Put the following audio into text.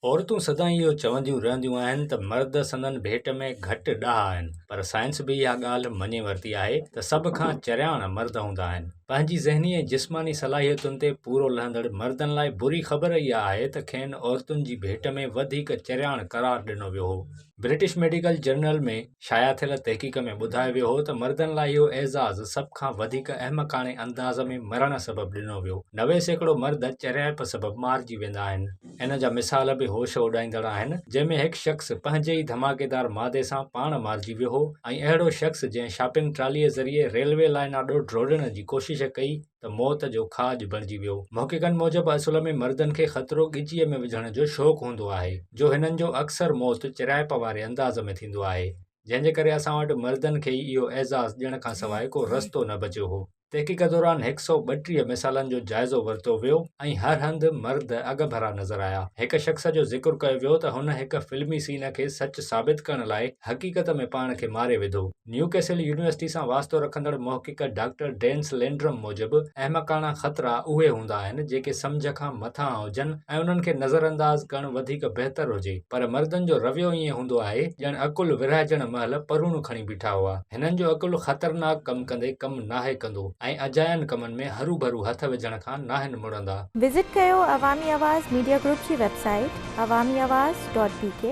عورتون سدائين اهو چونديون رهنديون آهن ته مرد سندن ڀيٽ ۾ گهٽ ڏاها آهن پر سائنس به اها ڳالهه مڃي ورتي آهي ته سڀ کان چرياڻ مرد هوندا آهن. پنهنجي ذهني ۽ جسماني صلاحيتن تي پورو لهندڙ مردن لاء بري خبر اها آهي ته کين عورتن جي ڀيٽ ۾ وڌيڪ چرياڻ قرار ڏنو ويو هو. برٽش ميڊيڪل جرنل ۾ شايع ٿيل تحقيق ۾ ٻڌايو ويو هو ته مردن لاء اهو اعزاز سڀ کان وڌيڪ احمقاڻي انداز ۾ مرڻ سبب ڏنو ويو. 90% مرد چريائپ سبب مارجي ويندا آهن. ان جا مثال به هوش اڏائيندڙ آهن، جنهن ۾ هڪ شخص پنهنجي ئي ڌماڪيدار مادي سان پاڻ مارجي ويو هو ۽ اهڙو شخص جنهن شاپنگ ٽراليء ذريعي ريلوي لائين آڏو ڊوڙڻ جي ڪوشش ڪئي ته موت جو کاڄ بڻجي ويو. محققن موجب اصل ۾ مردن کي خطرو ڳچيء ۾ وجهڻ جو شوق هوندو آهي، جو هنن جو اڪثر موت چريائپ واري انداز ۾ ٿيندو آهي، جنهن جي ڪري اسان وٽ مردن کي ئي اهو اعزاز ڏيڻ کانسواء ڪو رستو نه بچيو هو. تحقيق دوران هڪ سئو 32 مثالن جو جائزو ورتو ويو ۽ هر هنڌ مرد اڳڀرا نظر آيا. هڪ شخص جو ذڪر ڪيو ويو ته هن هڪ فلمي سين کي سچ ثابت ڪرڻ لاء حقيقت ۾ پاڻ کي ماري وڌو. نيو ڪيسل يونيورسٽي سان واسطو رکندڙ محقق ڊاڪٽر ڊينس لينڊرم موجب، احمقاڻا خطرا اهي هوندا آهن، جيڪي سمجهه کان مٿانهان هجن ۽ انهن کي نظرانداز ڪرڻ وڌيڪ بهتر هجي، پر مردن جو رويو ائين هوندو آهي، ڄڻ عقل ورهائجڻ مهل پروڻ کڻي بيٺا هئا. هنن جو عقل خطرناڪ ڪم ڪندي ڪم ناهي ڪندو ۽ اجاين ڪمن ۾ هروڀرو هٿ وجهڻ کان ناهن مڙندا. وزٽ ڪيو عوامي آواز ميڊيا گروپ جي website Awami Awaz dot B K.